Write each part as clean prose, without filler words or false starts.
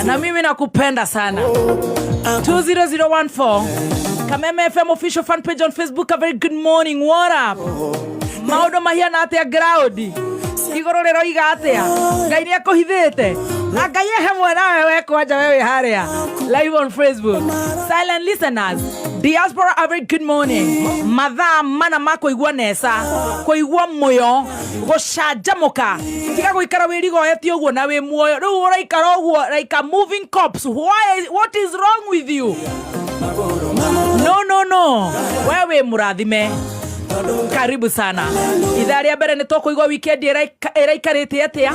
Na mimi nakupenda sana. 20014 Kameme FM official fan page on Facebook. A very good morning. What up? Maũndũ mahiana atĩa ground? Igũrũ rĩroiga atĩa? Ngai nĩ akũhithĩte. Na Ngai e hamwe nawe we kwanja we wĩ harĩa. Live on Facebook. Silent listeners. Diaspora, a very good morning. Mathaa mana ma kũigua neca, kũigua mũyo, gũcanjamũka. Tiga gũikara wĩrigoetie ũguo na wĩ muoyo. Rĩu ũraikara ũguo like a moving corpse. Why, what is wrong with you? No, no, no. We wĩ mũrathime. Karibu sana. Ithaa rĩa mbere nĩ tũkũigua weekend ĩraikarĩte atĩa.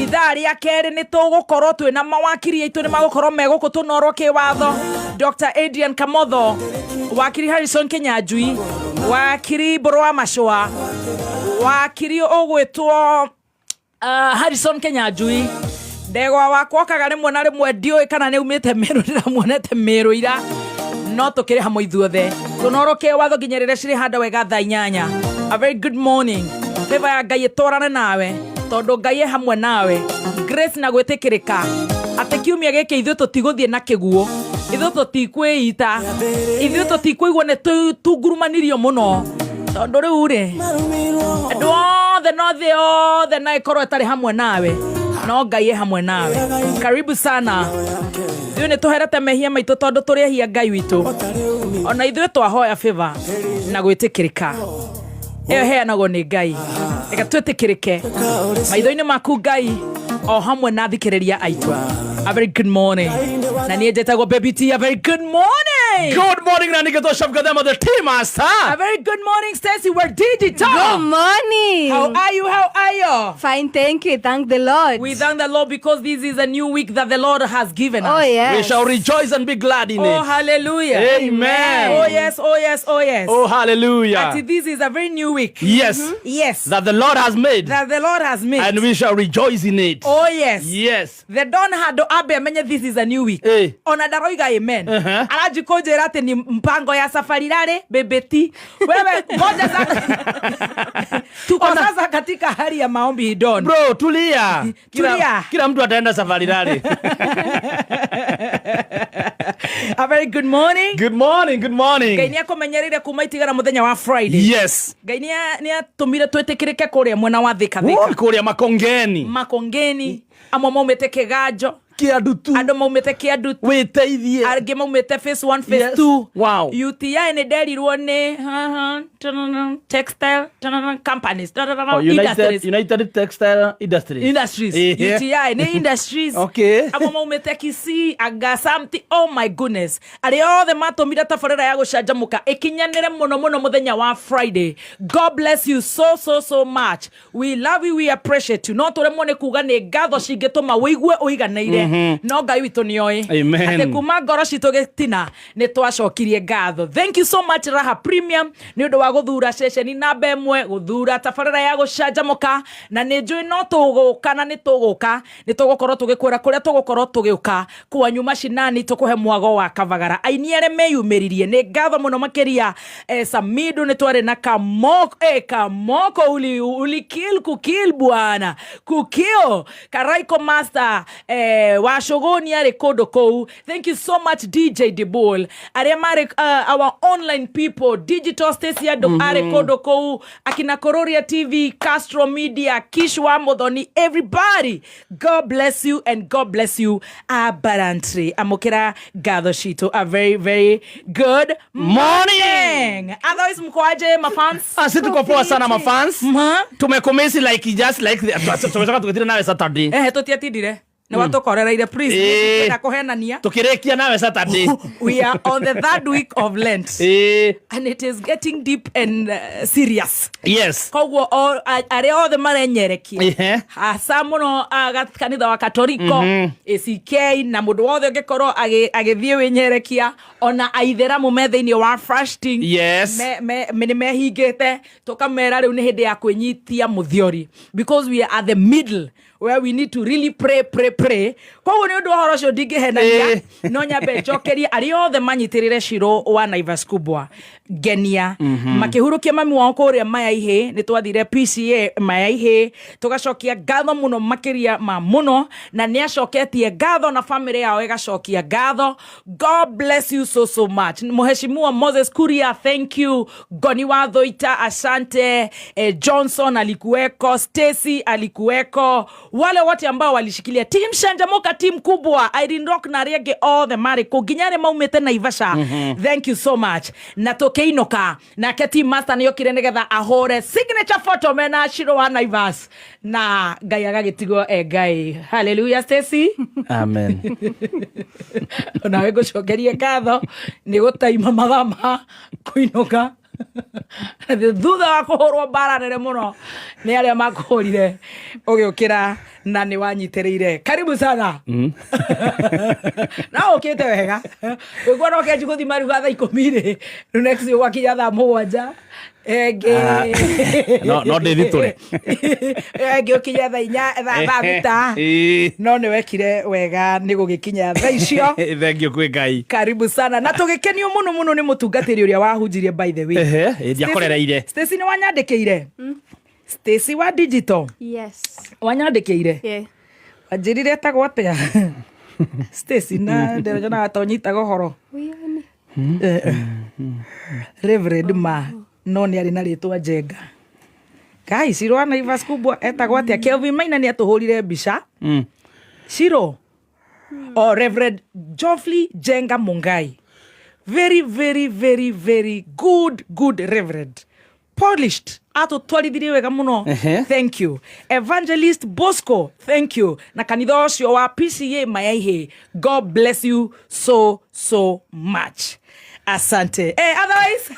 Ithaa rĩa kerĩ nĩ tũgũkorwo twĩna mawakiri aitũ nĩ magũkorwo me gũkũ tũnorwo kĩwatho. Dr. Adrian Kamotho, wakiri Harrison Kinyanjui, wakiri Mbũrũ wa Macũa, wakiri ũgwĩtwo Harrison Kinyanjui. Ndegwa wakwa okaga rĩmwe na rĩmwe, ndiũĩ kana nĩ aumĩte Mĩrũ, ndĩramuonete Mĩrũ ira, no tũkĩrĩ hamwe ithuothe tũnorwo kĩwatho nginya rĩrĩa cirĩ handa wega thaa 8. A very good morning. Favor ya Ngai ĩtwarane nawe tondũ Ngai e hamwe nawe. Grace na gwĩtĩkĩrĩka atĩ kiumia gĩkĩ ithuĩ tũtigũthiĩ na kĩguũ, ithuĩ tũtikwĩita, ithuĩ tũtikũigua nĩ tungurumanirio mũno, tondũ rĩu rĩ andũ othe no thĩ yothe na ĩkorwo ĩtarĩ hamwe nawe, no Ngai e hamwe nawe. Karibu sana. Ithuĩ nĩ tũherete mehia maitũ tondũ tũrĩ ehia Ngai witũ. Ona ithuĩ twahoya favor na gwĩtĩkĩrĩka ĩyo ĩheanagwo nĩ Ngai. Reke twĩtĩkĩrĩke maitho-inĩ maku Ngai o hamwe na thikĩrĩria aitũ. A very good morning. Na niĩ njĩtagwo Baby T. A very good morning. Good morning, na nĩkĩo Shafgadama the team master. A very good morning, Stacy. We're digital. Good morning. How are you? How are you? Fine, thank you. Thank the Lord. We thank the Lord because this is a new week that the Lord has given us. Oh, yes. We shall rejoice and be glad in Oh, it. hallelujah. Amen. Oh, yes, oh, yes, oh, yes. Oh, hallelujah. Ati this is a very new week. Yes. Yes. That the Lord has made. That the Lord has made. And we shall rejoice in it. Oh, yes. Yes. The Don handå ambe amenye this is a new week. Ona ndaroiga amen. Aranji kũnjĩra atĩ ni mpango ya safari rarĩ bebeti. Wewe ngoja sasa, tuko sasa katika hali ya maombi, Don. Bro, tulia. Kila, Tulia. Kila mtu ataenda safari rally. A very good morning. Good morning, good morning. Ngai nĩ akũmenyereire kuma itigara mũthenya wa Friday. Ngai nĩ atũmire twĩtĩkĩrĩke kũrĩa mwena wa Thika Thika. Woi, kũrĩa Makongeni. Makongeni, amwe maumĩte Kĩganjo. Kĩandutu. Andũ maumĩte Kĩandutu. Wĩteithie. Angĩ maumĩte phase 1, phase 2. UTI nĩ nderirwo nĩ textile companies, Oh, United, industries. United Textile Industries. Industries. UTI nĩ industries. Amwe maumĩte Kisii, anga something. Oh my goodness, arĩa othe matũmire tabarĩra ya gũcanjamũka ĩkinyanĩre mũno mũno mũthenya wa Friday, God bless you so so so much. We love you, we appreciate you. No tũremwo nĩ kuga nĩ ngatho cingĩtũma wĩigue ũiganĩire, no Ngai witũ nĩ oĩ Amen. atĩ kuma ngoro citũ gĩtina nĩ twacokirie ngatho. Thank you so much, Raha Premium, nĩ ũndũ wa gũthura ceceni namba 1, gũthura tabarĩra ya gũcanjamũka. Na nĩ njũĩ no tũgũka, na nĩ tũgũka, nĩ tũgũkorwo tũgĩkwĩra kũrĩa tũgũkorwo tũgĩũka kwanyu macinani tũkũhe mwago wa kavagara. Aini arĩa meyumĩririe, nĩ ngatho mũno makĩria. Samido, nĩ twarĩ na Kamoko, Kamoko uli, ulikil kukil bwana kukil Karaiko Master, wa Shogoni arĩ kũndũ kũu. Thank you so much, DJ Dibul. Arĩa marĩ our online people, digital Stacy, andũ arĩ kũndũ kũu, akina Kororia TV, Castro Media, Kishwa Muthoni, everybody, God bless you and God bless you abundantly. Amũkĩra ngatho citũ. A very very good morning. Otherwise mkoaje, mafans? Ah, si tuko poa sana, mafans. Tumekumisi like just like tumetoka tukitira nawe Saturday. Ehe, tũtiatindire, nĩ watũkorereire, please. Kwenda kũhenania. Tukirikia nawe Saturday. We are on the third week of Lent and it is getting deep and serious. Koguo arĩa othe marenyerekia, hasa mũno kanitha wa Katoriko, ACK, na mũndũ wothe ũngĩkorwo agĩthiĩ wĩnyerekia, ona aithĩramu me thĩinĩ wa fasting, nĩ mehingĩte, tũkamera rĩu nĩ hĩndĩ ya kwĩnyitia mũthiori because we are at the middle where we need to really pray, pray, pray. Koguo nĩ ũndũ wa ũhoro ũcio ndingĩhenania, no nyambe njokerie arĩa othe manyitĩrĩre Shiro wa Naivas Kubwa. Ngenia makĩhurũkia mami wao kũrĩa Mayaihĩ. Nĩ twathire PCA Mayaihĩ, tũgacokia ngatho mũno makĩria ma mũno, na nĩ acoketie ngatho na family yao ĩgacokia ngatho. God bless you so so much. Mheshimiwa Moses Kuria, thank you. Goni wa Thoita, asante. Johnson alikuweko, Stacy alikuweko, wale wote ambao walishikilia team Shanjamoka, team kubwa, Irene Rock na arĩa angĩ othe marĩ kũ, nginya arĩa maumĩte Naivasha. Thank you so much. Na tũkĩinũka nake team master nĩ okire nĩgetha ahũre signature photo mena Shiro wa Naivas, na Ngai agagĩtigwo e Ngai. Hallelujah, Stacy. Amen. Onawe ngũcokerie ngatho nĩ gũtaima mathaa ma kũinũka thutha wa kũhũrwo mbara nene mũno nĩ arĩa makũhũrire, ũgĩũkĩra na nĩ wanyitĩrĩire. Karibu sana. No ũkĩte wega ũguo, no kenji gũthi maruga thaa 10 rĩ, rĩu next gwakinya thaa 7 ĩngĩ. No ndĩthitũre. Ĩngĩ ũkinye thaa 4, thaa 6. No nĩ wekire wega nĩ gũgĩkinya thaa icio. Thank you kwĩ Ngai. Karibu sana, na tũgĩkenio mũno mũno nĩ mũtungatĩri ũrĩa wahunjirie, by the way. Ehe, ĩ, ndiakorereire. Stacy, nĩ wanyandĩkĩire, Stacy wa digital. Yes. Wanyandĩkĩire. Yeah. Wanjĩrire etagwo atĩa, Stacy? Na ndĩronyonaga ta ũnyitaga ũhoro. Wiyani. Reverend ma no nĩ arĩ na rĩtwa Njenga. Guys, Ciro wa Naivas kubwa etagwo atĩa? Kelvin Maina nĩ atũhũrire mbica. Ciro o Reverend Geoffrey Njenga Mungai, very very very very good good reverend, polished, atũtwarithirie wega mũno. Thank you, Evangelist Bosco, thank you, na kanitha ũcio wa PCA Mayaihĩ. God bless you so so much. Asante. Otherwise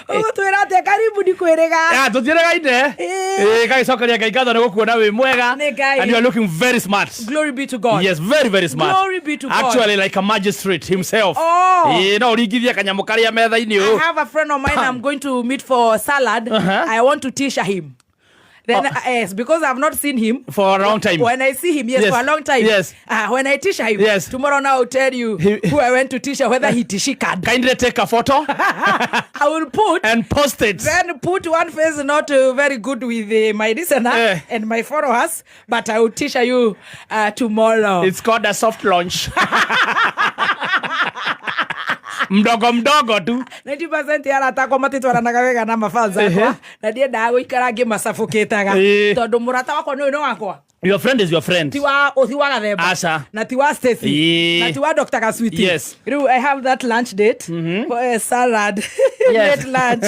ũgũtwĩra atĩa? Karibu, ndikwĩrĩga. Ah, tũtiĩrĩgaine. Ĩ. Gagĩcokeria Ngai ngatho nĩ gũkuona wĩ mwega. Nĩ Ngai. And you are looking very smart. Glory be to God. Yes, very very smart. Glory be to God. Actually, like a magistrate himself. Oh. Ĩ, no ũringithie kanyamũ karĩa metha-inĩ I ũũ. have a friend of mine I'm going to meet for salad. I want to teach him. Then, yes, because I've not seen him For a long time. When I see him, yes, for a long time. When I teach him, tomorrow now I'll tell you who I went to teach her, whether he tishikad. Kindly take a photo I will put and post it. Then put one face not very good with my listener and my followers, but I will teach you tomorrow. It's called a soft launch. Mdogo mdogo tu. 90% ya arata akwa matitwaranaga wega na mafans akwa, na ndiendaga gũikara ngĩmacabũkĩtaga, tondũ mũrata wakwa nĩ ũyũ nĩ wakwa. Your friend is your friend. Ti wa ti wa Gathemba. Aca. Na ti wa Stacy. Na ti wa Dr. Kaswiti. Rĩu I have that lunch date for a salad. Late lunch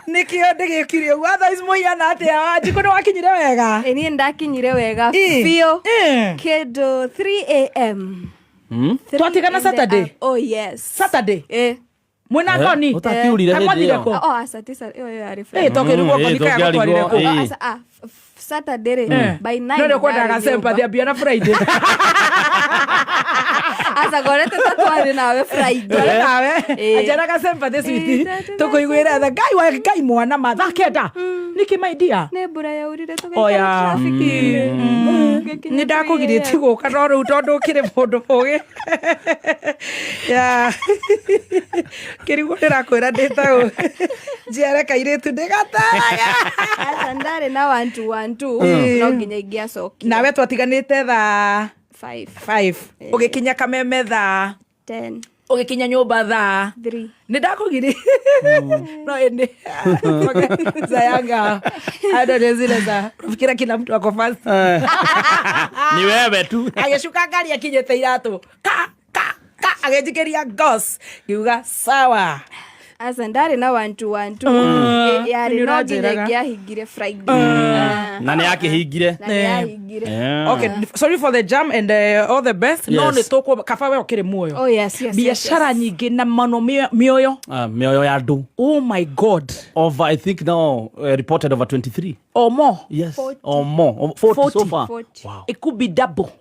nĩkĩo ndĩgĩkire ũguo. Otherwise mũhiana atĩa, Wanjikũ? Nĩ wakinyire wega? Ĩ, niĩ ndakinyire wega biũ kĩndũ 3 a.m. Three Twatigana in the Saturday? Oh yes. Saturday? Eh. Mwĩna ngoni? Ũtakiurire Kaĩ hĩndĩ mwathire ĩyo? kũ? Oh, aca ti ĩyo yarĩ Eh, Friday. tokĩrigwo ngoni kaya tũkĩarigwo, gũtwarire kũ? ĩ. Oh, aca, ah, Saturday rĩ, by 9 No nĩ ũkwendaga ndarĩ sympathy nyũmba. ambia na Friday. Aca ngorete ta twarĩ nawe Friday. Tware nawe. Anjaraga sympathy, sweetie. Tũkũiguĩra tha. Ngai wa Ngai, mwana ma thaa 9 nĩkĩ, my dear? Nĩ mbura yaurire, tũgĩikara Oya. traffic-inĩ. Ngĩkinya Nĩ ndakũgirĩtie 3 a.m. gũka, no rĩu tondũ ũkĩrĩ mũndũ mũgĩ ya kĩrigwo, ndĩrakwĩra ndĩtaũ njiare kairĩtu ndĩgataraga. Aca ndarĩ na 1 2 1 2, no nginya ingĩacokire. Nawe twatiganĩte thaa 5. 5, ũgĩkinya Kameme thaa 10. Ũgĩkinya nyũmba thaa 3. Nĩ ndakũgiri no ĩndĩ zayanga ando nĩ zile za fikira kila mtu ako fast. Ni wewe tu. Agĩcuka ngari akinyĩte iratũ ka ka ka, agĩnjikĩria ngos, ngiuga sawa. Aca ndarĩ na 1 2 1 2, yarĩ Nĩ no nginya ũranjĩraga. ingĩahingire Friday. Ah. Na nĩ akĩhingire. Na nĩ yahingire. Okay, sorry for the jam and all the best. No nĩ tũkũ kaba we ũkĩrĩ muoyo. Oh yes, Biacara yes. nyingĩ na mano mĩoyo. Ah, mĩoyo ya andũ. Oh my God. Over, I think now reported over 23. Or more. Yes. 40. Or more. Or 40, so 40. far. 40. Wow. It could be double.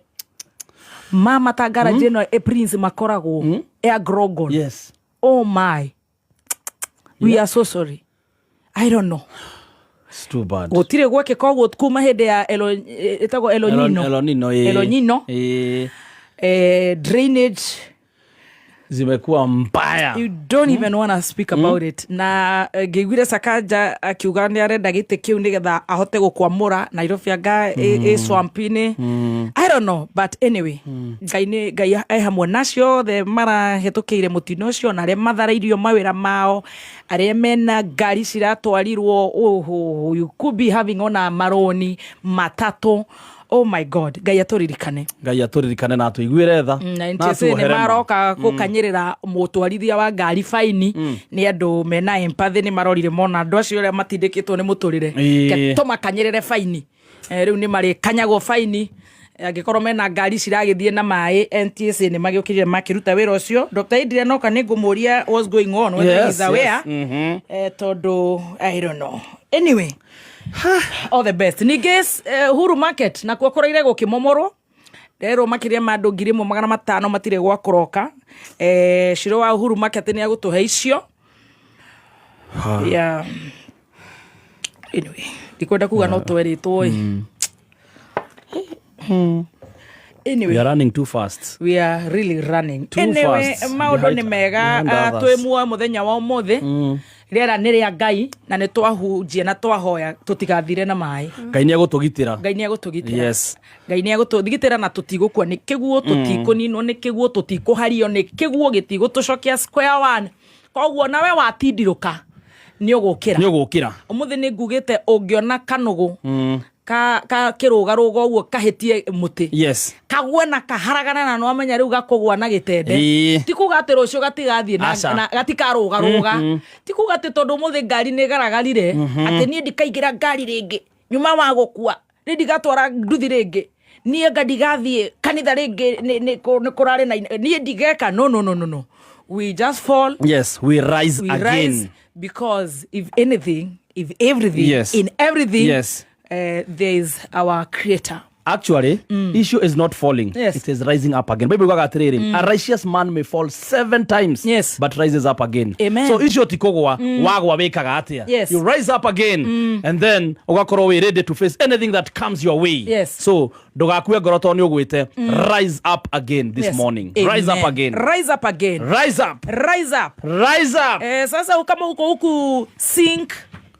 Mama ta garage ĩno e Prince makoragwo ya Grogon. Oh my, we are so sorry. I don't know. It's too bad. Gũtirĩ gwekĩka ũguo kuma hĩndĩ ya elo ĩtagwo Elonino. Elonino. Elonino. Drainage. Zimekuwa mbaya. You don't even wanna speak about it. Na ngĩiguire Sakaja akiuga nĩ arenda gĩtĩ kĩu nĩgetha ahote gũkwamũra Nairobi anga ĩ swamp-inĩ. I don't know, but anyway, Ngai nĩ Ngai e hamwe nacio othe marahĩtũkĩire mũtino ũcio, na arĩa matharĩirio mawĩra mao, arĩa mena ngari ciratwarirwo. Oh, you could be having ona maroni matatũ. Oh my God, Ngai atũririkane. Ngai atũririkane na atũiguĩre tha Na na NTSA nĩ atuohere ma. Maroka gũkanyĩrĩra mũtwarithia wa ngari faini. Nĩ andũ mena empathy, nĩ marorire mona andũ acio ũrĩa matindĩkĩtwo nĩ mũtũrĩre. Ke tũmakanyĩrĩre faini. Rĩu nĩ marĩkanyagwo faini angĩkorwo mena ngari ciragĩthiĩ na maĩ. NTSA nĩ magĩũkĩrire makĩruta wĩra ũcio. Dr. Adrian oka nĩ ngũmũria what's going on, whether he's aware. Tondũ I don't know. Anyway, all the best. Ningĩ Uhuru Market nakuo kũraire gũkĩmomorwo, rerwo makĩria ma andũ 1500 matirĩ gwa kũroka. Ciro wa Uhuru Market nĩ agũtũhe icio. Yeah. Anyway, ndikwenda kuga no twerĩtwo ĩ. Anyway, We are running too fast. We are really running Too anyway, fast. maũndũ nĩ mega. Behind others. Twĩ muoyo mũthenya wa ũmũthĩ, rĩera nĩ rĩa Ngai, na nĩ twahunjia na twahoya tũtigathire na maĩ. Ngai nĩ egũtũgitĩra. Ngai nĩ egũtũgitĩra. Ngai nĩ egũtũgitĩra na tũtigũkua nĩ kĩguũ, tũtikũninwo nĩ kĩguũ, tũtikũhario nĩ kĩguũ, gĩtigũtũcokia square one. Koguo nawe watindirũka nĩ ũgũkĩra. Nĩ ũgũkĩra. Ũmũthĩ nĩ ngugĩte ũngĩona kanũgũ ka kĩrũgarũga ũguo kahĩtie mũtĩ, kagwe na kaharagana, na nwamenya rĩu gakũgwa na gĩtende. Ti kuga atĩ rũciũ gatigathiĩ Aca. na gatikarũgarũga. Ti kuga atĩ tondũ ũmũthĩ ngari nĩ garagarire atĩ niĩ ndikaingĩra ngari rĩngĩ, nyuma wa gũkua nĩ ndigatwara nduthi rĩngĩ, niĩ nga ndigathiĩ kanitha rĩngĩ, nĩ kũrarĩ na niĩ ndigeka. No, no, no, no, no, we just fall. Yes, we rise We again. rise, because if anything, if everything, in everything, there is our Creator. Actually, issue is not falling. It is rising up again. Bible yugaga atĩrĩrĩ, a righteous man may fall seven times, but rises up again. Amen. So issue ti kũgwa, wagwa wĩkaga atĩa? You rise up again and then ũgakorwo wĩ ready to face anything that comes your way. So ndũgakue ngoro tondũ nĩ ũgwĩte. Rise up again this morning. Rise up Amen. again. Rise up again. Rise up. Rise up. Rise up. Sasa kama uko huku sink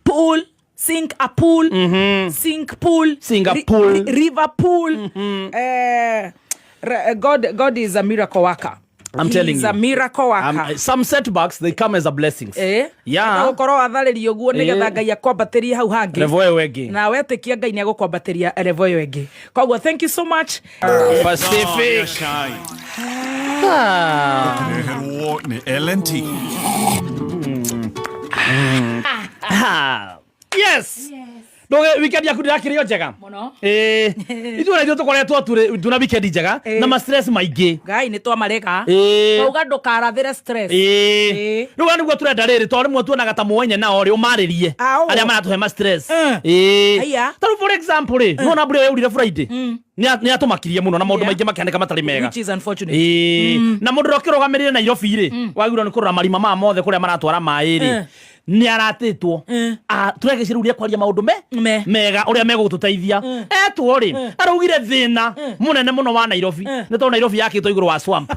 pool, sink a pool, sink pool, Sink a pool. River pool, God is a miracle worker. I'm He telling is you. a miracle worker. Some setbacks, they come as a blessings. Gũkorwo watharĩrio ũguo nĩgetha Ngai akwambatĩrie hau hangĩ. Level ĩyo ĩngĩ. Na wetĩkia Ngai nĩ agũkwambatĩria level ĩyo ĩngĩ. Koguo thank you so much. Pacific. Reherwo nĩ L&T. Ah. Yes, nduge weekend yaku ndĩrakĩrĩ o njega? Mũno. Ĩĩ, ithuĩ na ithuĩ tũkoretwo tũrĩ tuna weekend njega na ma stress maingĩ. Ngai nĩ twamarega. Twauga ndũkarathĩre stress. Ĩĩ, rĩu nĩguo tũrenda rĩrĩ, tondũ rĩmwe tuonaga ta mwenye nao rĩ ũmarĩrie arĩa maratũhe ma stress. Aya. Tarĩu for example rĩ, nĩwona mbura ĩyo yaurire Friday nĩ atũmakirie mũno na maũndũ maingĩ makĩhanĩka matarĩ mega. Which is unfortunate. Ĩĩ, na mũndũ ũrĩa ũkĩrũgamĩrĩire Nairobi rĩ, wagĩrĩirwo nĩ kũrora marima maya mothe kũrĩa maratwara maĩ rĩ, nĩ aratĩtwo. Tũregeci rĩu rĩa kwaria maũndũ me Me. mega ũrĩa megũgũtũteithia etwo rĩ, araugire thĩna mũnene mũno wa Nairobi nĩ tondũ Nairobi yakĩtwo igũrũ wa swamp.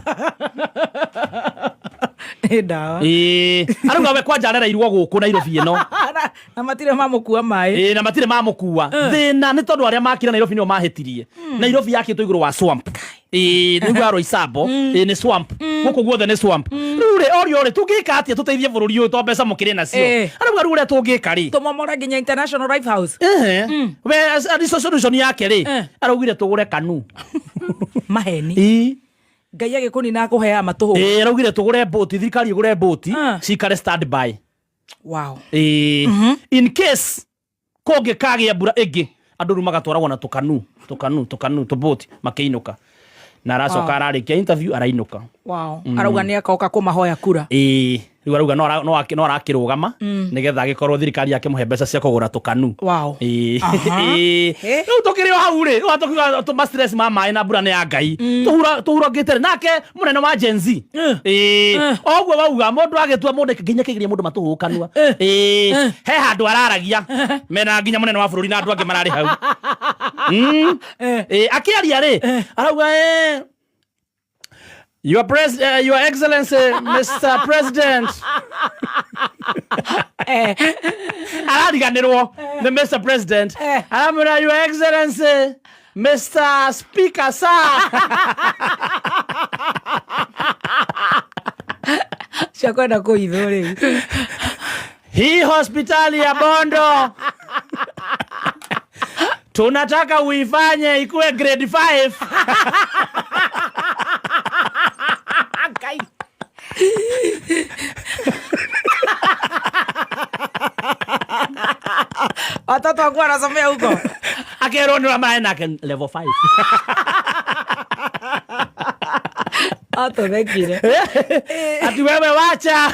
Nĩ ndawa. Ĩĩ, arauga we kwanja arereirwo gũkũ Nairobi ĩno. Na matirĩ mamũkua maĩ. Ĩĩ, na matirĩ mamũkua. Thĩna nĩ tondũ arĩa makire Nairobi nĩo mahĩtirie. Nairobi yakĩtwo igũrũ wa swamp. Ĩĩ, nĩguo ya Roysambu. Ĩĩ, nĩ swamp, gũkũ guothe nĩ swamp. Rĩu rĩ, orio rĩ, tũngĩka atĩa tũteithie bũrũri ũyũ to mbeca mũkĩrĩ nacio? Arauga rĩu ũrĩa tũngĩka rĩ, Tũmomore nginya International Life House. Ehe. We solution yake rĩ, araugire tũgũre kanu. Maheni. Ĩĩ. Ngai agĩkũnina akũheaga matũhũ. Ĩĩ, araugire tũgũre mbũti, thirikari ĩgũre mbũti cikare stand by. Ĩĩ, in case kũngĩkagĩa mbura ĩngĩ, andũ rĩu magatwaragwo na tũkanu tũkanu tũkanu tũbũti makĩinũka, na aracoka ararĩkia interview arainũka. Wow, arauga nĩ akoka kũmahoya kura. Ĩĩ, rĩu arauga no arakĩrũgama nĩgetha agĩkorwo thirikari yakĩmũhe mbeca cia kũgũra tũkanu. Ĩĩ. Ĩĩ. Rĩu tũkĩrĩ o hau rĩ, rĩu tũkiuga ma stress ma maĩ na mbura nĩ ya Ngai, tũhurangĩte rĩ, nake mũnene wa Gen Z. Ĩĩ, oguo wauga mũndũ agĩtua mũndũ nginya kĩgiria mũndũ matũhũ kanua. Ĩĩ, he handũ araragia mena nginya mũnene wa bũrũri na andũ angĩ mararĩ hau. Ĩĩ, akĩaria rĩ, arauga, Your Excellency, Mr. President. Arariganirwo nĩ Mr. President. Aramwĩra Your Excellency, Mr. Speaker, sir. Cia kwenda kũhithwo rĩu. Hii hospitali ya Bondo tunataka uifanye ikuwe grade 5. Ngai. Watoto wakuwa wanasomea huko. Akerwo nĩ maĩ nake level 5. Atũthekire. Ati wewe wacha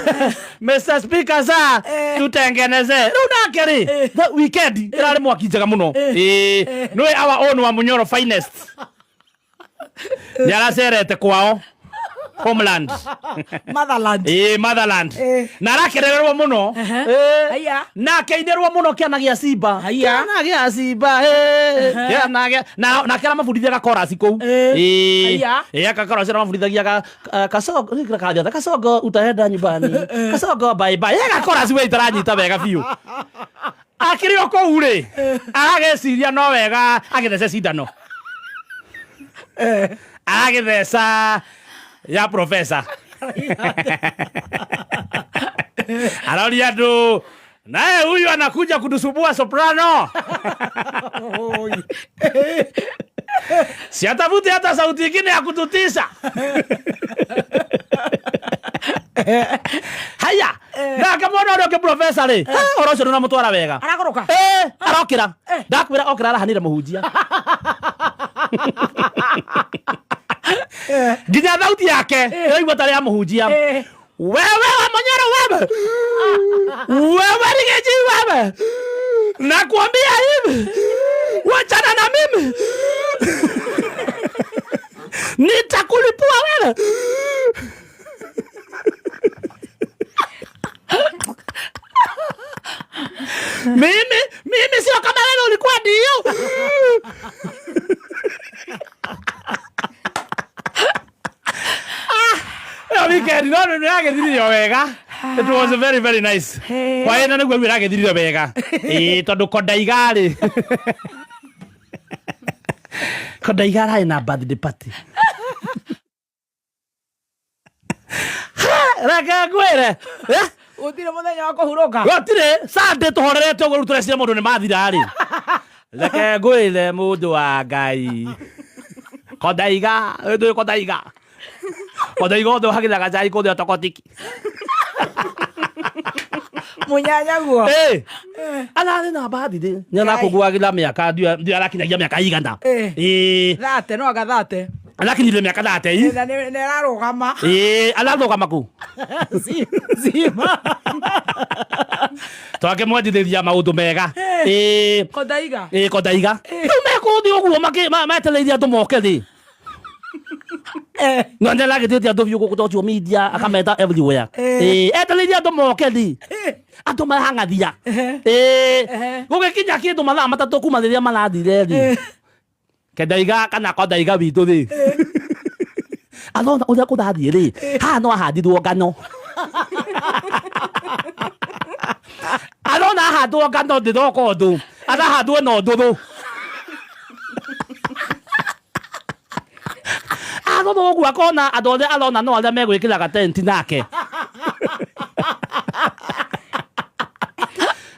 Mr. Speaker sir, tutengeneze rĩu nake rĩ the weekend ĩrarĩ mwaki njega mũno. Ĩĩ, nĩwe our own wa Munyoro finest nĩ aracerete kwao homeland. Motherland. Ĩĩ, motherland. Na arakerererwo mũno. Haya. Na akĩinĩrwo mũno kĩana gĩa Simba. Haya. Kĩana gĩa Simba, kĩana gĩa na nake aramabundithia gakorasi kũu. Haya. Ĩĩ, agakorasi aramabundithagia kasongo karathiĩ kasongo utaenda nyumbani kasongo bye bye. Gakorasi we itaranyita wega biũ. Akĩrĩ o kũu rĩ, aragĩciria no wega agĩthece cindano. Aragĩtheca ya profesa. Anaoria andũ, naye huyu anakuja kutusumbua soprano. Si atafute hata sauti ingine ya kututisha. Haya, nake mwana ũrĩa ũngĩ profesa rĩ, ũhoro ũcio ndũnamũtwara wega. Aragũrũka. Arokĩra. Ndakwĩra okĩra arahanire mũhunjia. Nginya thauti yake ĩraigua tarĩ ya mũhunjia. Wewe wa Manyara wewe. Wewe Rigathi wewe. Nakwambia hivi. Wachana na mimi. Nitakulipua wewe. Mimi sio kama wewe ulikuwa ndio. Ĩyo weekend no nĩ yagĩthirire wega. It was very very nice. Kwa ĩno nĩguo ĩragĩthirire wega. Ĩĩ, tondũ Kondaiga rĩ. Kondaiga ararĩ na birthday party. Reke ngwĩre. Gũtirĩ mũthenya wa kũhurũka. Gũtirĩ Sunday tũhorerete ũguo rĩu tũreciria mũndũ nĩ mathira rĩ. Reke ngwĩre mũndũ wa Ngai. Kondaiga, ndũĩ Kondaiga. Kondaiga ũndũ hagĩraga cai kũrĩa tokotiki. Mũnyanya guo. Ararĩ na birthday. Nĩ arakũngũagĩra mĩaka, ndiũĩ arakinyagia mĩaka igana. Thate, no anga thate. Arakinyirie mĩaka thate. Na nĩ ararũgama. Ararũgama kũ? Zima. Twakĩmwendithĩria maũndũ mega. Kondaiga. Kondaiga. Rĩu mekũthiĩ ũguo metereirie andũ moke thĩ. No nĩ aragĩtĩtie andũ biũ gũkũ social media, akameta everywhere. Etereirie andũ moke thĩ. Andũ marang'athia. Gũgĩkinya kĩndũ mathaa matatũ kuma rĩrĩa marathire thĩ. Kendaiga kana Kondaiga witũ thĩ. Arona ũrĩa kũrathiĩ rĩ, haha no ahandirwo ngano. Arona ahandwo ngano ndĩroka ũndũ, arahandwo na ũndũrũ. Arora ũguo akona andũ arĩa arona no arĩa megwĩkĩraga tenti nake.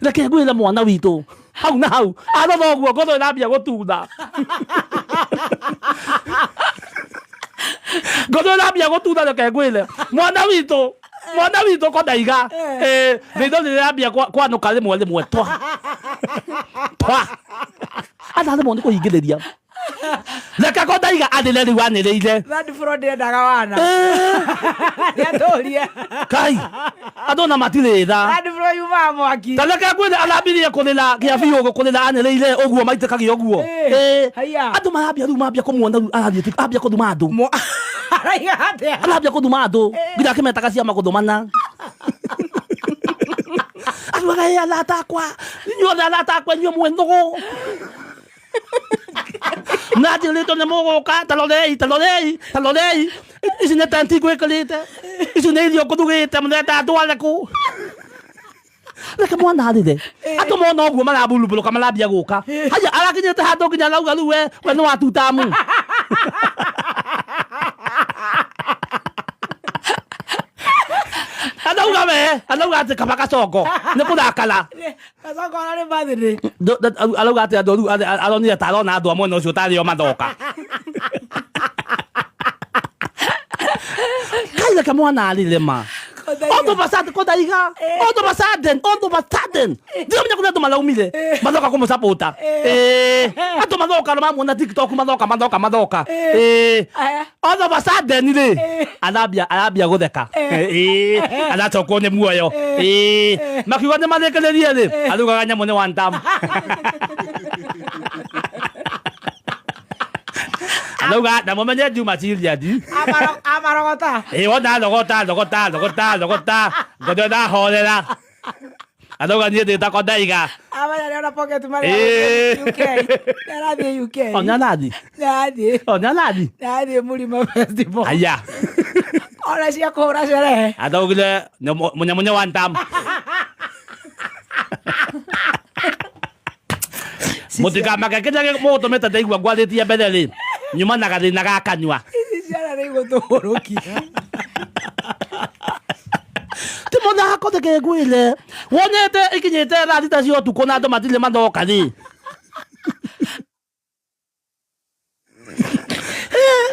Reke ngwĩre mwana witũ hau na hau arora ũguo ngoro ĩrambia gũtutha. Ngoro ĩrambia gũtutha, reke ngwĩre mwana witũ, mwana witũ Kondaiga, ritho rĩrambia kwanũka rĩmwe rĩmwe twa twa araremwo nĩ kũhingĩrĩria. Reke Kondaiga arĩre rĩu anĩrĩire. Third floor ndĩendaga wana. Nĩatũrie. Kai, andũ na matirĩ tha. Third floor yumaga mwaki. Ta reke ngwĩre arambirie kũrĩra kĩa biũ kũrĩra anĩrĩire ũguo maitĩkagia ũguo. Haya. Andũ marambia rĩu mambia kũmuona rĩu arathiĩ ambia kũthuma andũ. Araiga atĩa? Arambia kũthuma andũ. Nginya akĩmetaga ciama gũthumana. Arugaga, arata akwa, inyuothe arata akwa, inyuĩ mwĩ nũgũ. Na njĩrĩtwo nĩ mũgũka, tarorei, tarorei, tarorei, ici nĩ tenti ngwĩkĩrĩte, ici nĩ irio ngũrugĩte, mũrenda ndware kũ? Reke mwana arĩre. Andũ mona ũguo maraburubũrũka, marambia gũka. Haya, arakinyĩte handũ nginya arauga rĩu we nĩ watutamu. Arauga we, arauga atĩ kaba gacongo nĩ kũrakara. Gacongo ararĩ birthday. Arauga atĩ andũ rĩu aronire ta arona andũ a mwena ũcio tarĩ o mathoka. Kai reke mwana arĩre ma. All of a sudden, kũndaiga. All of a sudden, all of a sudden. Ndiramenya kũrĩa andũ maraumire. Mathoka kũmũsapota. Andũ mathoka na mamuona TikTok, mathoka, mathoka, mathoka. All of a sudden rĩ, arambia gũtheka. Aracokwo nĩ muoyo. Makiuga nĩ marĩkĩrĩrie rĩ, araugaga nyamũ nĩ one time. Arauga na mũmenye Juma serious. Amarogota. Wona rogota, rogota, rogota, rogota. Ngoja ndahorera. Arauga niĩ ndĩtagwo Ndaiga. Amenya nĩona pocket money UK. Nĩarathiĩ UK. O nĩarathiĩ. Nĩarathiĩ. O nĩarathiĩ. Nĩarathiĩ Mũrĩma Festival. Haya. Ona cia kũhũra sherehe. Araugire mũnyamunye one time. Mũtikamake kĩrĩa mũgũtũmĩte ndaigua ngwarĩtie mbere rĩ, nyuma na gathĩna ga kanyua. Ici ciana nĩ igũtũhũrũkia. Ti mũthako reke ngwĩre. Wonete ikinyĩte thaa thita cia ũtukũ na andũ matirĩ mathoka rĩ.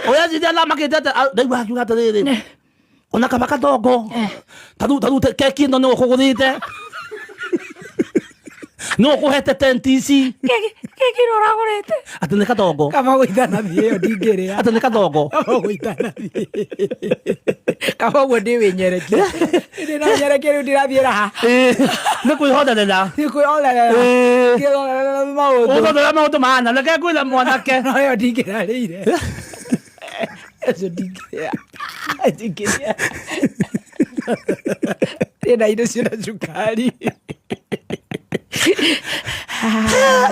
Ũreciria thamakĩte atĩa? Ndaigua akiuga atĩrĩrĩ, ona kaba katongo, tarĩu keki ĩno nĩwe ũkũgũrĩte. Nĩwe ũkũhete tenti ici. Keki ĩno ũragũrĩte. Atĩ nĩ katongo. Kaba gũitana thiĩ ĩyo ndingĩrĩa. Atĩ nĩ katongo. Kaba gũitana thiĩ. Kaba ũguo ndĩ wĩnyerekia. Ndĩ na nyerekia rĩu ndirathiĩ raha. Nĩ kwĩhonerera. Nĩ kwĩhonerera. Kwĩhonerera maũndũ. Ũthondora maũndũ mahana. Reke ngwĩre mwanake. No ĩyo ndingĩrarĩire. Ũcio ndingĩrĩa. Ndingĩrĩa. Ndĩna indo ciĩna cukari.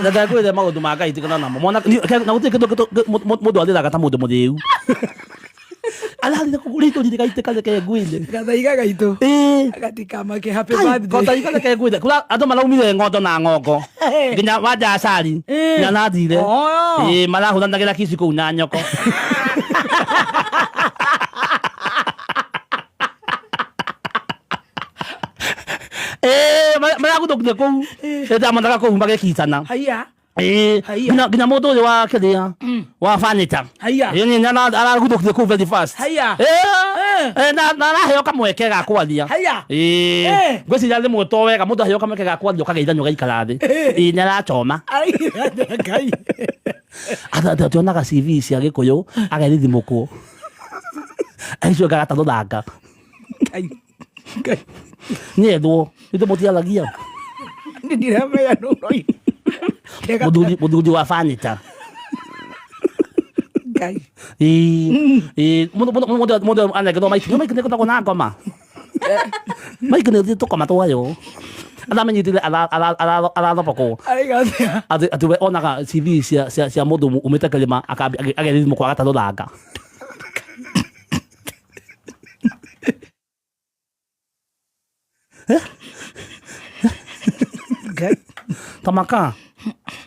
Reke ngwĩre maũndũ ma Ngai tigana namo. Mwanake, na gũtirĩ kĩndũ mũndũ arĩraga ta mũndũ mũthĩu. Ararire kũu rĩitho rĩgaitĩka reke ngwĩre. Gathaiga gaitũ. Gatikamake happy birthday. Gathaiga reke ngwĩre. Kũrĩa andũ maraumire ng'ondo na ng'ongo. Nginya wanja acari. Nginya nathire. Marahũranagĩra kici kũu na nyoko. Maraguthũkire kũu. Ndamonaga kũu magĩkicana. Haiya. Nginya mũndũ ũyũ wa kĩrĩa wa furniture. Haiya. Nĩ araguthũkire kũu very fast. Haiya. Na araheo kamweke ga kwaria. Haiya. Ngwĩciria rĩmwe to wega mũndũ aheo kamweke ga kwaria ũkageithania ũgaikara thĩ. Nĩ arachoma. Ngai. Ationaga CV cia Gĩkũyũ agerithimũkwo. Acio agatatũthanga. Ngai. Ngai. Nĩ ethwo ithe mũtiaragia. Nĩ ndiramenya nũ ũroiga. Mũthuri wa furniture. Ngai. Mũndũ anengerwo maiki, maiki nĩ ĩkoragwo na ngoma. Maiki nĩ tũkoma twayo. Aramenyitire arathobokwo. Araiga atĩa? Atĩ we onaga CV cia mũndũ umĩte kĩrĩma agerithimũkwo agatarũranga. Ngai. Tamaka.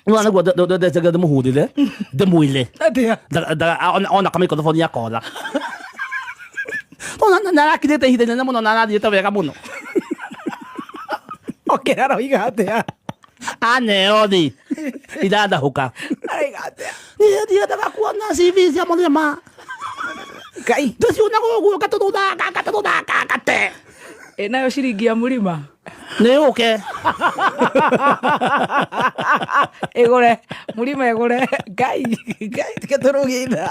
Nĩ nĩguo ndecenge ndĩmũhũrĩre ndĩmwĩre. Atĩa? Ona kamĩkothoboni akora. Na arakirĩte ihinda inene mũno na arathiĩte wega mũno. Okĩra aroiga atĩa? Aneo rĩ irathahũka. Araiga atĩa? Niĩ ndiendaga kuona CV cia mũrĩma. Ngai. Ndĩcionaga ũguo ngatũthũthanga ngatũthũthanga ngate. Ĩnayo ciringi ya mũrĩma. Nĩ yũke. Ĩgũre mũrĩma ĩgũre. Ngai, Ngai, tiga tũrũgĩra.